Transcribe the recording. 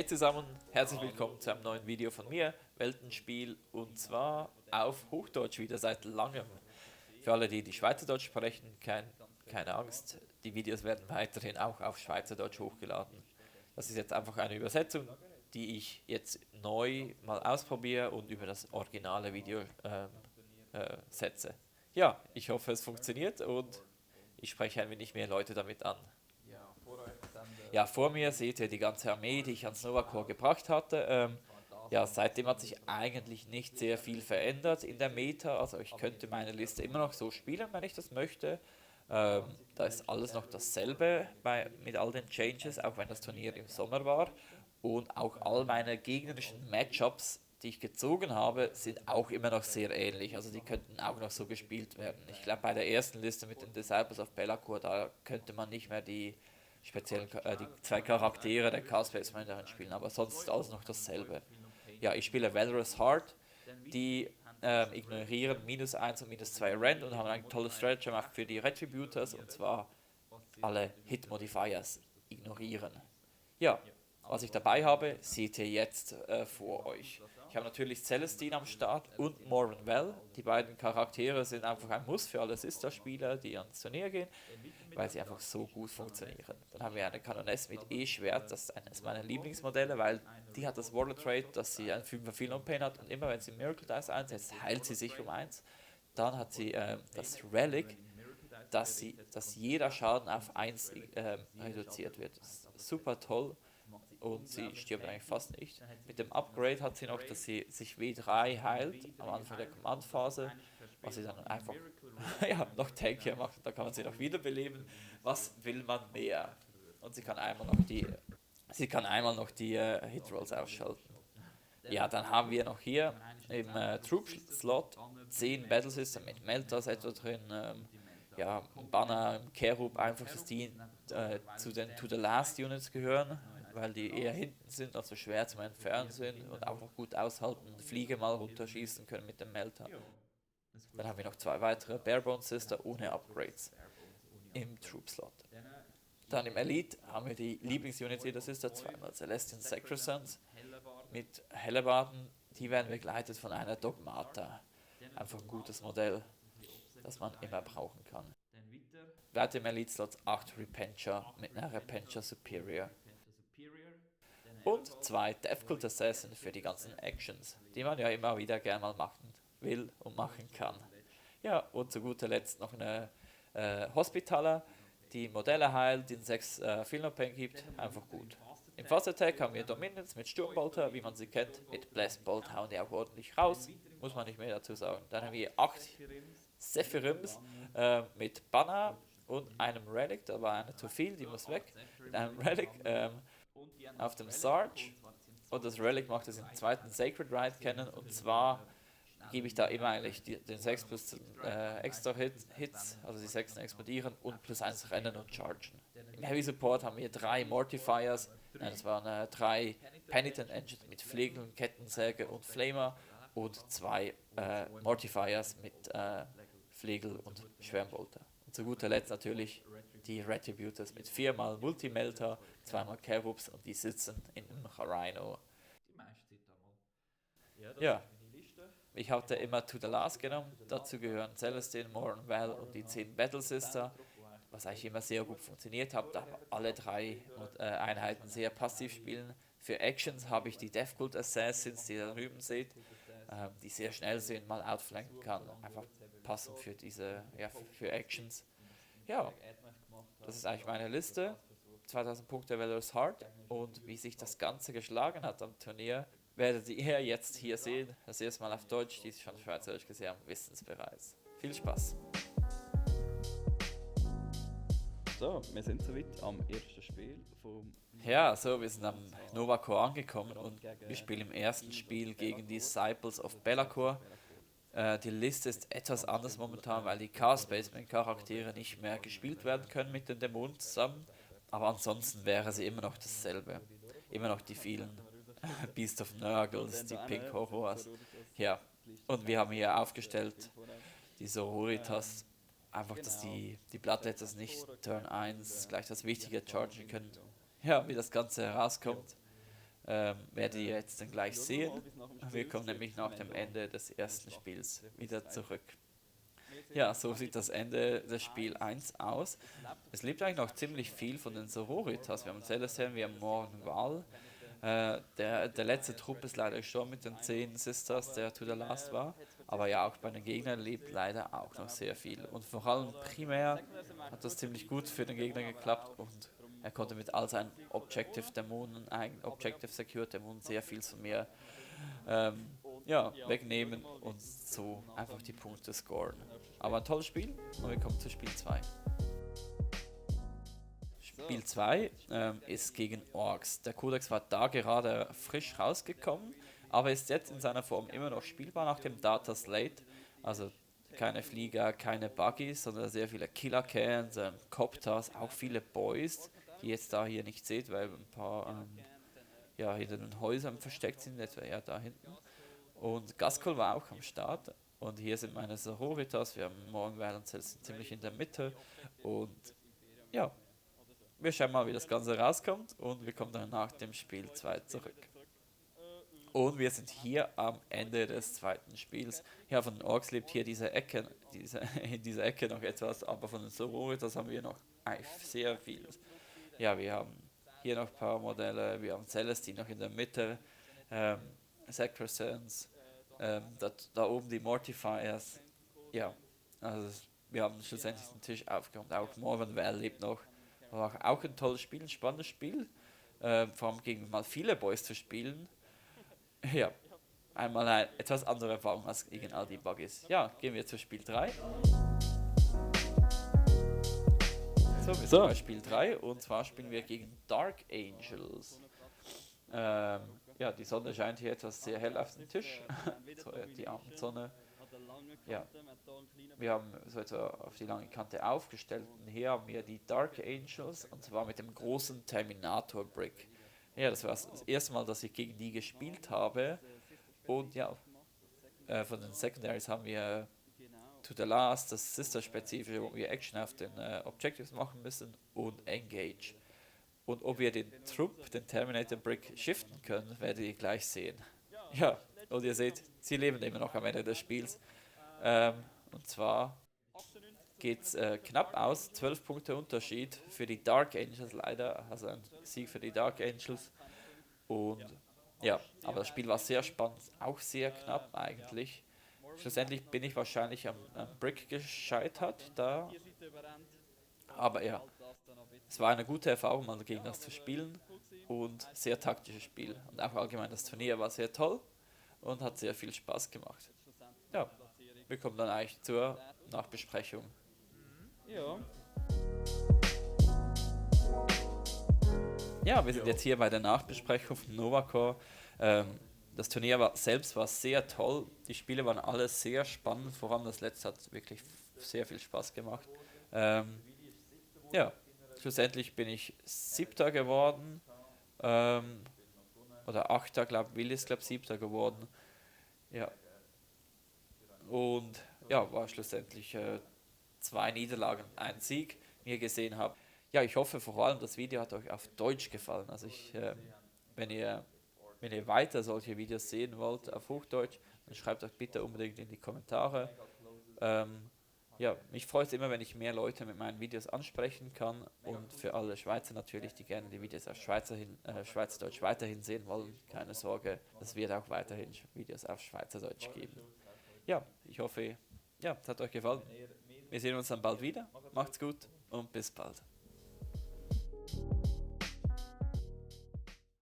zusammen, herzlich willkommen zu einem neuen Video von mir, Weltenspiel, und zwar auf Hochdeutsch wieder seit langem. Für alle, die Schweizerdeutsch sprechen, keine Angst, die Videos werden weiterhin auch auf Schweizerdeutsch hochgeladen. Das ist jetzt einfach eine Übersetzung, die ich jetzt neu mal ausprobiere und über das originale Video setze. Ja, ich hoffe, es funktioniert und ich spreche ein wenig mehr Leute damit an. Ja, vor mir seht ihr die ganze Armee, die ich ans Nova Corps gebracht hatte. Ja, seitdem hat sich eigentlich nicht sehr viel verändert in der Meta. Also ich könnte meine Liste immer noch so spielen, wenn ich das möchte. Da ist alles noch dasselbe mit all den Changes, auch wenn das Turnier im Sommer war. Und auch all meine gegnerischen Matchups, die ich gezogen habe, sind auch immer noch sehr ähnlich. Also die könnten auch noch so gespielt werden. Ich glaube, bei der ersten Liste mit den Disciples of Be'lakor, da könnte man nicht mehr die zwei Charaktere der Chaos Space Marine spielen, aber sonst ist alles noch dasselbe. Ja, ich spiele Valorous Heart, die ignorieren -1 und -2 Rend und haben ein tolles Strategy gemacht für die Retributors, und zwar alle Hit Modifiers ignorieren. Ja, was ich dabei habe, seht ihr jetzt vor euch. Ich habe natürlich Celestine am Start und Morin Well. Die beiden Charaktere sind einfach ein Muss für alle Sister-Spieler, die ans Turnier gehen, weil sie einfach so gut funktionieren. Dann haben wir eine Kanoness mit E-Schwert, das ist eines meiner Lieblingsmodelle, weil die hat das Warlord Trait, dass sie einen 5 Feel No Pain hat, und immer wenn sie Miracle Dice einsetzt, heilt sie sich um 1. Dann hat sie das Relic, dass jeder Schaden auf 1 reduziert wird. Das ist super toll. Und sie stirbt eigentlich fast nicht. Mit dem Upgrade hat sie noch, dass sie sich W3 heilt am Anfang der Command-Phase, was sie dann einfach ja, noch tankier macht. Da kann man sie noch wiederbeleben. Was will man mehr? Und sie kann einmal noch die Hitrolls ausschalten. Ja, dann haben wir noch hier im Troop-Slot 10 Battle System mit Meltas etwa drin, ja, Banner, Kerub, einfach, dass die zu den To The Last Units gehören, weil die eher hinten sind, also schwer zum Entfernen sind und auch noch gut aushalten, Fliege mal runterschießen können mit dem Melter. Dann haben wir noch 2 weitere Barebone Sister ohne Upgrades im Troop Slot. Dann im Elite haben wir die Lieblingsunit jeder Sister, 2-mal Celestian Sacrosanct mit Hellebarden. Die werden begleitet von einer Dogmata. Einfach ein gutes Modell, das man immer brauchen kann. Weiter im Elite Slot 8 Repentia mit einer Repentia Superior. Und 2 Death Cult Assassin für die ganzen Actions, die man ja immer wieder gerne mal machen will und machen kann. Ja, und zu guter Letzt noch eine Hospitaler, die Modelle heilt, den 6 Feel No Pain gibt, einfach gut. Im Fast Attack haben wir Dominions mit Sturmbolter, wie man sie kennt, mit Blast Bolt hauen die auch ordentlich raus, muss man nicht mehr dazu sagen. Dann haben wir 8 Sephiroms mit Banner und einem Relic, da war eine zu viel, die muss weg, mit einem Relic auf dem Sarge, und das Relic macht es im zweiten Sacred Rite kennen, und zwar gebe ich da immer eigentlich den 6 plus extra Hits, also die 6 explodieren und plus 1 rennen und chargen. Im Heavy Support haben wir 3 Mortifiers, das waren 3 Penitent Engines mit Flegeln, Kettensäge und Flamer und 2 Mortifiers mit Flegel und Schwärmbolter. Und zu guter Letzt natürlich die Retributors mit 4-mal Multimelter, 2-mal Kerubs, und die sitzen in einem Rhino. Ja, ich hatte immer To The Last genommen, dazu gehören Celestine, Morin Well und die 10 Battle Sister, was eigentlich immer sehr gut funktioniert hat, da alle 3 Einheiten sehr passiv spielen. Für Actions habe ich die Death Cult Assassins, die ihr da drüben seht, die sehr schnell sind, mal outflanken kann, einfach passend für für Actions. Ja, das ist eigentlich meine Liste. 2000 Punkte Valorous Heart, und wie sich das Ganze geschlagen hat am Turnier, werdet ihr jetzt hier sehen. Das erste Mal auf Deutsch, die schon Schweizerisch gesehen haben, wissen es bereits. Viel Spaß! So, wir sind soweit am ersten Spiel vom... Ja, so, wir sind am Nova Corps angekommen und wir spielen im ersten Spiel gegen die Disciples of Be'lakor. Die Liste ist etwas anders momentan, weil die Chaos Spaceman Charaktere nicht mehr gespielt werden können mit den Dämonen zusammen, aber ansonsten wäre sie immer noch dasselbe. Immer noch die vielen Beast of Nurgles, die Pink Horrors. Ja, und wir haben hier aufgestellt die Sororitas, einfach, dass die Bloodletters nicht Turn 1 gleich das Wichtige chargen können. Ja, wie das Ganze herauskommt. werdet ihr jetzt dann gleich sehen. Wir kommen nämlich nach dem Ende des ersten Spiels wieder zurück. Ja, so sieht das Ende des Spiel 1 aus. Es lebt eigentlich noch ziemlich viel von den Sororitas. Wir haben Celestial, wir haben Morgenval. Der letzte Trupp ist leider schon mit den 10 Sisters, der to the last war. Aber ja, auch bei den Gegnern lebt leider auch noch sehr viel. Und vor allem primär hat das ziemlich gut für den Gegner geklappt und er konnte mit all seinen Objective Dämonen, Objective Secured Dämonen sehr viel von mir wegnehmen und so einfach die Punkte scoren. Aber ein tolles Spiel und wir kommen zu Spiel 2. Spiel 2 ist gegen Orks. Der Codex war da gerade frisch rausgekommen, aber ist jetzt in seiner Form immer noch spielbar nach dem Data Slate. Also keine Flieger, keine Buggies, sondern sehr viele Killer-Cans, Copters, auch viele Boys, die ihr jetzt da hier nicht seht, weil ein paar hinter den Häusern versteckt sind, etwa eher da hinten. Und Gaskell war auch am Start. Und hier sind meine Sororitas, wir haben Morgenval und Celestial ziemlich in der Mitte. Und ja, wir schauen mal, wie das Ganze rauskommt und wir kommen dann nach dem Spiel 2 zurück. Und wir sind hier am Ende des zweiten Spiels. Ja, von den Orks lebt hier in dieser Ecke noch etwas, aber von den Sororitas haben wir noch sehr viel. Ja, wir haben hier noch ein paar Modelle, wir haben Celestine noch in der Mitte, Sacrosands, da oben die Mortifiers. Ja, also wir haben schlussendlich den Tisch aufgeräumt. Auch Morvenval lebt noch. War auch ein tolles Spiel, ein spannendes Spiel. Vor allem gegen mal viele Boys zu spielen. Ja, einmal eine etwas andere Erfahrung als gegen all die Buggies. Ja, gehen wir zu Spiel 3. So, wir sind bei Spiel 3 und zwar spielen wir gegen Dark Angels. Die Sonne scheint hier etwas sehr hell auf den Tisch. So, die Abendsonne. Ja. Wir haben so etwa auf die lange Kante aufgestellt und hier haben wir die Dark Angels und zwar mit dem großen Terminator Brick. Ja, das war das erste Mal, dass ich gegen die gespielt habe und ja, von den Secondaries haben wir To the Last, das Sister-spezifische, wo wir Action auf den Objectives machen müssen und Engage. Und ob wir den Trupp, den Terminator Brick, shiften können, werdet ihr gleich sehen. Ja, und ihr seht, sie leben immer noch am Ende des Spiels. Und zwar geht es knapp aus, 12 Punkte Unterschied für die Dark Angels leider, also ein Sieg für die Dark Angels. Und ja, aber das Spiel war sehr spannend, auch sehr knapp eigentlich. Schlussendlich bin ich wahrscheinlich am Brick gescheitert da. Aber ja, es war eine gute Erfahrung, mal gegen das zu spielen und sehr taktisches Spiel. Und auch allgemein das Turnier war sehr toll und hat sehr viel Spaß gemacht. Ja, wir kommen dann eigentlich zur Nachbesprechung. Ja, wir sind jetzt hier bei der Nachbesprechung von Novacore. Das Turnier selbst war sehr toll. Die Spiele waren alle sehr spannend. Vor allem das letzte hat wirklich sehr viel Spaß gemacht. Schlussendlich bin ich 7. geworden. Oder 8. glaube ich. Willi ist, glaube ich, 7. geworden. Ja. Und ja, war schlussendlich 2 Niederlagen, ein Sieg, wie ihr gesehen habt. Ja, ich hoffe vor allem, das Video hat euch auf Deutsch gefallen. Also wenn ihr weiter solche Videos sehen wollt auf Hochdeutsch, dann schreibt euch bitte unbedingt in die Kommentare. Mich freut es immer, wenn ich mehr Leute mit meinen Videos ansprechen kann und für alle Schweizer natürlich, die gerne die Videos auf Schweizerdeutsch weiterhin sehen wollen, keine Sorge, es wird auch weiterhin Videos auf Schweizerdeutsch geben. Ja, ich hoffe, es hat euch gefallen. Wir sehen uns dann bald wieder. Macht's gut und bis bald.